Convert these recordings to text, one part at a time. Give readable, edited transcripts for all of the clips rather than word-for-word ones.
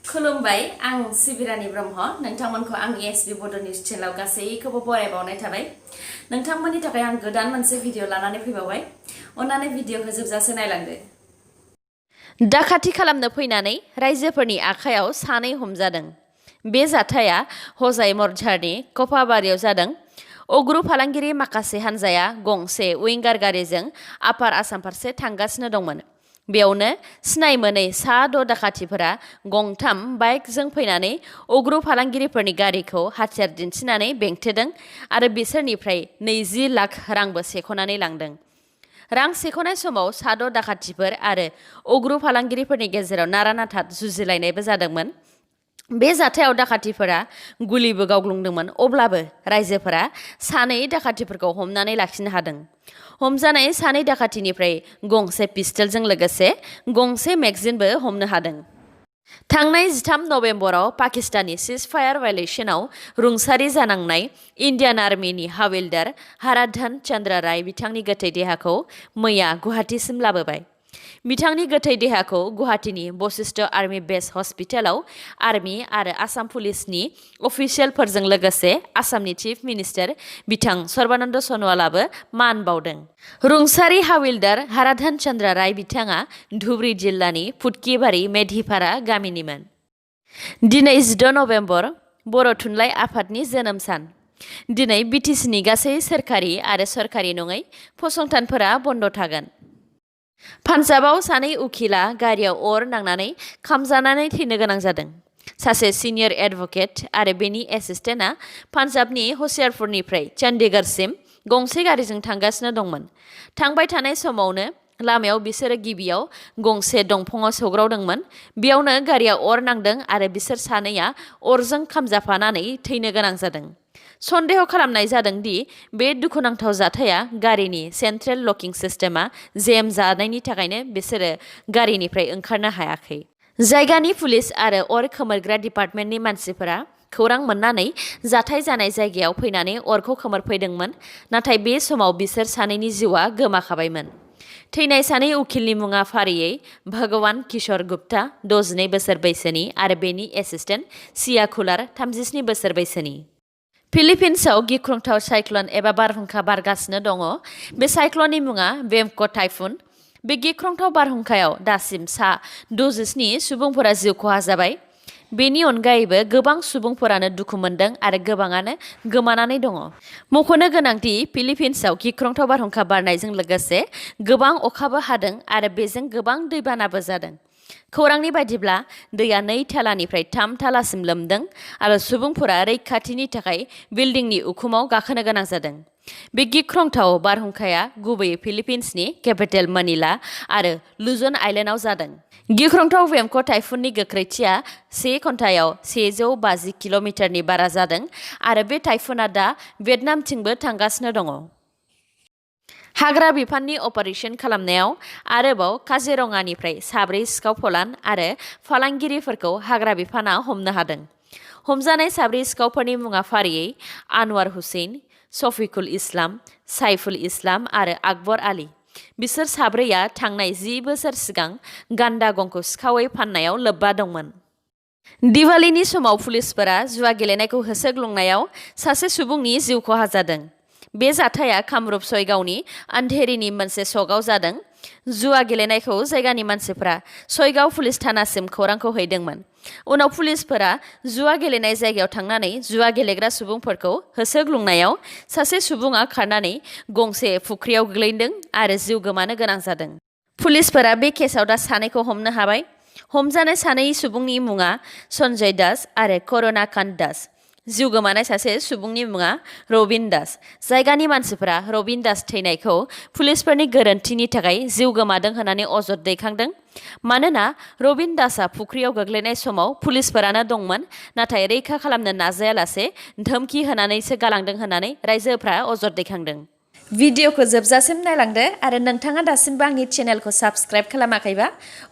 खुलुमबाय आं सिबिरानि ब्रह्म नोंथांमोनखौ आंनि एसबी बड' निउज चेनेलाव गासैखौबो बरायबावनाय थाबाय। नोंथांमोननि थाखाय आं गोदान मोनसे भिडिअ लानानै फैबावबाय। अन्नानै भिडिअखौ जोबजासे नायलांदो। डाकाथि खालामनो फैनानै रायजोफोरनि आखायाव सानै हमजादों। बे जाथाया हजाय मरझारनि कफाबारियाव जादों। अग्रु फालांगिरि माखासे हान्जाया गंसे उइंगार गारिजों आपार आसाम फारसे थांगासिनो दंमोन। बेयावनो सिनाय मोनै सा 6 डाकाथिफोरा गंथाम बाइकजों फैनानै अग्रु फालांगिरिफोरनि गारिखौ हाथियार दिन्थिनानै बेंथेदों आरो बिसोरनिफ्राय 20 लाख रांबो सेख'नानै लांदों। रां सेख'नाय समाव सा 6 डाकाथिफोर आरो अग्रु फालांगिरिफोरनि गेजेराव नारा-नाथा जुजिलायनायबो जादोंमोन। बे जाथायाव डाकाथिफोरा गुलिबो गावग्लुंदोंमोन, अब्लाबो रायजोफोरा सानै डाकाथिफोरखौ हमनानै लाखिनो हादों। हमजानाय सानै डाकाथिनिफ्राय गंसे पिस्टलजों लोगोसे गंसे मेगजिनबो हमनो हादों। थांनाय 13 नबेम्बराव पाकिस्ताननि सिजफायार वायलेसनाव रुंसारि जानांनाय इन्डियान आर्मिनि हाविलदार हाराधन चन्द्र राय बिथांनि गोथै देहाखौ मैया गुवाहाटीसिम लाबोबाय। बिथांनि गोथै देहाखौ गुवाहाटीनि बशिष्ठ आर्मी बेस हस्पिटालाव आर्मी आरो आसाम पुलिसनि अफिसियेलफोरजों लोगोसे आसामनि चिफ मिनिस्टार बिथां सर्बानन्द सन'वालाबो मान बावदों। रुंसारि हाविलदार हाराधन चन्द्र राय बिथाङा धुबरी जिल्लानि फुटकिबारि मेधिपारा गामिनिमोन। दिनै 16 नबेम्बर बर' थुनलाइ आफादनि जोनोम सान। दिनै बिटिसिनि गासै सोरखारि आरो सोरखारि नङै फसंथानफोरा बन्द थागोन। पान्जाबाव सानै उखिला गारियाव अर नांनानै खामजानानै थैनो गोनां जादों। सासे सिनियर एडभकेट आरो बेनि एसिस्टेन्टआ पान्जाबनि हसियारपुरनिफ्राय चन्डीगढ़सिम गंसे गारिजों थांगासिनो दंमोन। थांबाय थानाय समावनो लामायाव बिसोरो गिबियाव गंसे दंफाङाव सौग्रावदोंमोन। बेयावनो गारिया अर नांदों आरो बिसोर सानैया अरजों खामजाफानानै थैनो गोनां जादों। सन्देह खालामनाय जादों दि बे दुखुनांथाव जाथाया गारिनि सेन्ट्रेल लकिं सिस्टेमा जेम जानायनि थाखायनो बिसोरो गारिनिफ्राय ओंखारनो हायाखै। जायगानि पुलिस आरो अर खोमोरग्रा डिपार्टमेन्टनि मानसिफोरा खौरां मोननानै जाथाय जानाय जायगायाव फैनानै अरखौ खोमोरफैदोंमोन, नाथाय बे समाव बिसोर सानैनि जिउआ गोमाखाबायमोन। थैनाय सानै उखिलनि मुङा फारियै भगवान किशोर गुप्ता 62 बोसोर बैसोनि आरो बेनि एसिस्टेन्ट सिया खुलार 37 बोसोर बैसोनि। फिलिपिन्सआव गिख्रंथाव साइक्ल'न एबा बारहुंखा बारगासिनो दङ। बे साइक्ल'ननि मुङा बेमक टाइफुन। बे गिख्रंथाव बारहुंखायाव दासिम सा 67 सुबुंफोरा जिउ खहा जाबाय। बेनि अनगायैबो गोबां सुबुंफोरानो दुखु मोनदों आरो गोबाङानो गोमानानै दङ। मख'नो गोनांदि फिलिपिन्सआव गिख्रंथाव बारहुंखा बारनायजों लोगोसे गोबां अखाबो हादों आरो बेजों गोबां दैबानाबो जादों। खौरांनि बायदिब्ला दैया 2 थालानिफ्राय 3 थालासिम लोमदों आरो सुबुंफोरा रैखाथिनि थाखाय बिल्डिंनि उखुमाव गाखोनो गोनां जादों। बे गिख्रंथाव बारहुंखाया गुबैयै फिलिपिन्सनि केपिटेल मनिला आरो लुजन आइलेन्डआव जादों। गिख्रंथाव बेमक टाइफुननि गोख्रैथिया 1 घन्टायाव 150 किल'मिटारनि बारा जादों आरो बे टाइफुना दा भियेटनामथिंबो थांगासिनो दङ। हाग्रा बिफाननि अपारेशन खालामनायाव आरोबाव काजिरङानिफ्राय 4 सिखाव फलान आरो फालांगिरिफोरखौ हाग्रा बिफाना हमनो हादों। हमजानाय 4 सिखावफोरनि मुङा फारियै आनवार हुसैन, शफिकुल इस्लाम, साइफुल इस्लाम आरो आकबर आली। बिसोर 4या थांनाय 10 बोसोर सिगां गान्दा गंखौ सिखावै फाननायाव लोब्बा दंमोन। दिवालीनि समाव पुलिसफोरा जुवा गेलेनायखौ होसोग्लुंनायाव सासे सुबुंनि जिउ खहा जादों। बे जाथाया कामरुप सयगावनि आन्धेरिनि मोनसे सकआव जादों। जुवा गेलेनायखौ जायगानि मानसिफोरा सयगाव पुलिस थानासिम खौरांखौ हैदोंमोन। उनाव पुलिसफोरा जुवा गेलेनाय जायगायाव थांनानै जुवा गेलेग्रा सुबुंफोरखौ होसोग्लुंनायाव सासे सुबुङा खारनानै गंसे फुख्रियाव गोग्लैदों आरो जिउ गोमानो गोनां जादों। पुलिसफोरा बे केसआव दा सानैखौ हमनो हाबाय। हमजानाय सानै सुबुंनि मुङा सन्जय दास आरो करुणा कान्त दास। जिउ गोमानाय सासे सुबुंनि मुङा रबिन दास। जायगानि मानसिफोरा रबिन दास थैनायखौ पुलिसफोरनि गोरोन्थिनि थाखाय जिउ गोमादों होननानै अजद दैखांदों। मानोना रबिन दासआ फुख्रियाव गोग्लैनाय समाव पुलिसफोरानो दंमोन, नाथाय रैखा खालामनो नाजायालासे धमकी होनानैसो गालांदों होननानै रायजोफ्रा अजद दैखांदों। भिडिअखौ जोबजासिम नायलांदो आरो नोंथाङा दासिमबो आंनि चेनेलखौ साबस्क्राइब खालामाखैबा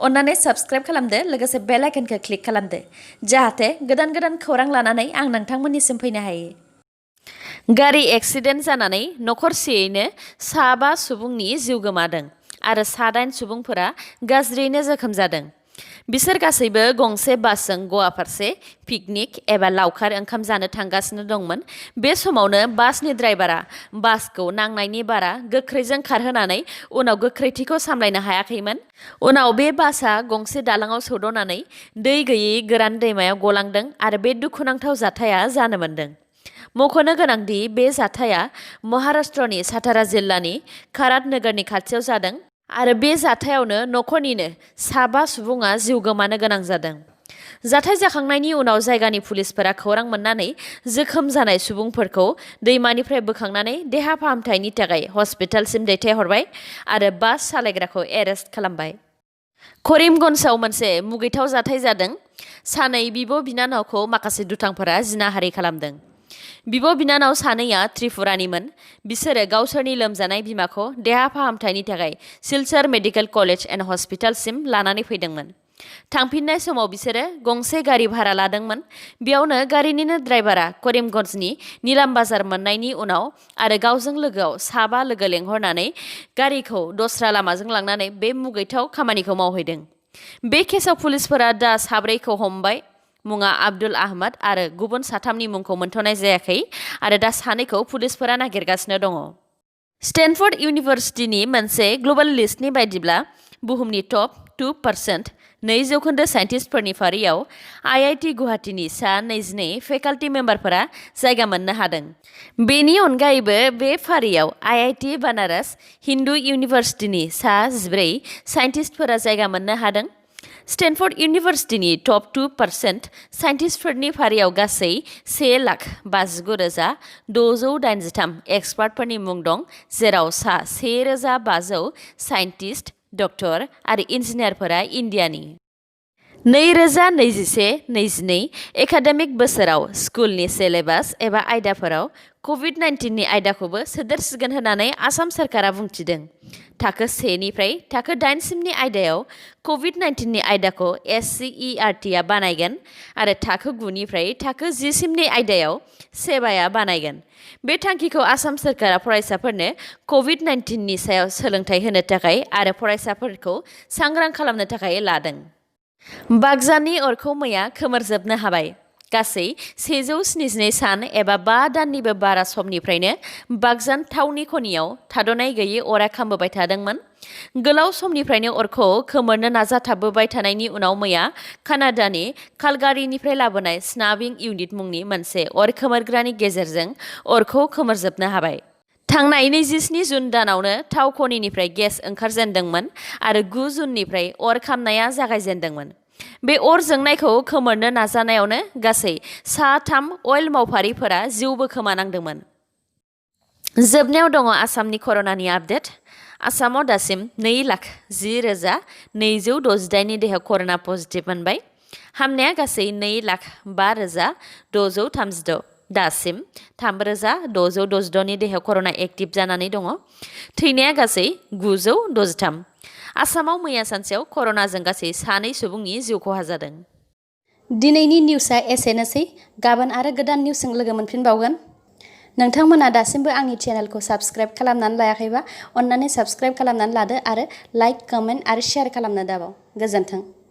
अन्नानै साबस्क्राइब खालामदो, लोगोसे बेल आइकनखौ क्लिक खालामदो जाहाथे गोदान गोदान खौरां लानानै आं नोंथांमोननिसिम फैनो हायो। गारि एक्सिडेन्ट जानानै नखरसेयैनो 5 सुबुंनि जिउ गोमादों आरो 8 सुबुंफोरा गाज्रियैनो जोखोम जादों। बिसोर गासैबो गंसे बासजों गवा फारसे पिकनिक एबा लावखार ओंखाम जानो थांगासिनो दंमोन। बे समावनो बासनि ड्राइभारा बासखौ नांनायनि बारा गोख्रैजों खारहोनानै उनाव गोख्रैथिखौ सामलायनो हायाखैमोन। उनाव बे बासआ गंसे दालाङाव सौदावनानै दै गैयै गोरान दैमायाव गलांदों आरो बे दुखुनांथाव जाथाया जानो मोनदों। मख'नो गोनांदि बे जाथाया महाराष्ट्रनि सातारा जिल्लानि कराड नोगोरनि खाथियाव जादों आरो बे जाथायावनो नखरनिनो 7 सुबुङा जिउ गोमानो गोनां जादों। जाथाय जाखांनायनि उनाव जायगानि पुलिसफोरा खौरां मोननानै जोखोम जानाय सुबुंफोरखौ दैमानिफ्राय बोखांनानै देहा फाहामथायनि थाखाय हस्पिटालसिम दैथायहरबाय आरो बास सालायग्राखौ एरेस्ट खालामबाय। करिमगन्जआव मोनसे मुगैथाव जाथाय जादों। सानै बिब' बिनानावखौ माखासे दुथांफोरा जिनाहारि खालामदों। बिब' बिनानाव सानैया त्रिपुरानिमोन। बिसोरो गावसोरनि लोमजानाय बिमाखौ देहा फाहामथायनि थाखाय सिलचर मेडिकेल कलेज एन्ड हस्पिटालसिम लानानै फैदोंमोन। थांफिननाय समाव बिसोरो गंसे गारि भारा लादोंमोन। बेयावनो गारिनिनो ड्राइभारा करिमगन्जनि निलाम बाजार मोननायनि उनाव आरो गावजों लोगोआव 7 लोगो लेंहरनानै गारिखौ दस्रा लामाजों लांनानै बे मुगैथाव खामानिखौ मावहैदों। बे केसआव पुलिसफोरा दा 7खौ हमबाय। मुङा आब्दुल आहमद आरो गुबुन 3नि मुंखौ मोनथ'नाय जायाखै आरो दा 2खौ पुलिसफोरा नागिरगासिनो दङ। स्टेनफर्ड इउनिभार्सिटिनि मोनसे ग्लबेल लिस्टनि बायदिब्ला बुहुमनि टप 2% 2% साइन्टिस्टफोरनि फारियाव IIT गुवाहाटीनि सा 22 फेकाल्टी मेम्बारफोरा जायगा मोननो हादों। बेनि अनगायैबो बे फारियाव IIT बानारस हिन्दु इउनिभार्सिटिनि सा 14 साइन्टिस्टफोरा जायगा मोननो हादों। स्टेनफर्ड इउनिभार्सिटिनि टप 2% साइन्टिस्टफोरनि फारियाव गासै 1,59,683 एक्सपार्टफोरनि मुं दं, जेराव सा 1,500 साइन्टिस्ट, डक्टर आरो इन्जिनियारफोरा इन्डियानि। 2021-22 एकाडेमिक बोसोराव स्कुलनि सिलेबास एबा आयदाफोराव कभिड-19नि आयदाखौबो सोदेरसिगोन होननानै आसाम सोरखारा बुंथिदों। थाखो 1 निफ्राय थाखो 8 सिमनि आयदायाव कभिड-19नि आयदाखौ SCERT आ बानायगोन आरो थाखो 9 निफ्राय थाखो 10 सिमनि आयदायाव सेबाया बानायगोन। बे थांखिखौ आसाम सोरखारा फरायसाफोरनो कभिड-19नि सायाव सोलोंथाइ होनो थाखाय आरो फरायसाफोरखौ सांग्रां खालामनो थाखाय लादों। बाक्सानि अरखौ मैया खोमोरजोबनो हाबाय। गासै 172 सान एबा 5 दाननिबो बारा समनिफ्रायनो बाक्सान थावनि खनियाव थाद'नाय गैयै अरा खामबोबाय थादोंमोन। गोलाव समनिफ्रायनो अरखौ खोमोरनो नाजाथाबबोबाय थानायनि उनाव मैया कानाडानि कालगारिनिफ्राय लाबोनाय स्नाबिं इउनिट मुंनि मोनसे अर खोमोरग्रानि गेजेरजों अरखौ खोमोरजोबनो हाबाय। थांनाय 27 जुन दानावनो थाव खनिनिफ्राय गेस ओंखारजेनदोंमोन आरो 9 जुननिफ्राय अर खामनाया जागायजेनदोंमोन। बे अर जोंनायखौ खोमोरनो नाजानायावनो गासै 3 अइल मावफारिफोरा जिउबो खोमानांदोंमोन। जोबनायाव दङ आसामनि कर'नानि आपडेट। आसामाव दासिम 2,10,268 देहा कर'ना पजिटिभ मोनबाय। हामनाया गासै 2,05,636। दासिम 3,662 देहा कर'ना एक्टिभ जानानै दङ। थैनाया गासै 963। आसामाव मैया सानसेयाव कर'नाजों गासै 2 सुबुंनि जिउ खहा जादों। दिनैनि निउसआ एसेनोसै। गाबोन आरो गोदान निउसजों लोगो मोनफिनबावगोन। नोंथांमोना दासिमबो आंनि चेनेलखौ साबस्क्राइब खालामनानै लायाखैबा अन्नानै साबस्क्राइब खालामनानै लादो आरो लाइक, कमेन्ट आरो शेयार खालामनो दाबाव। गोजोन्थों।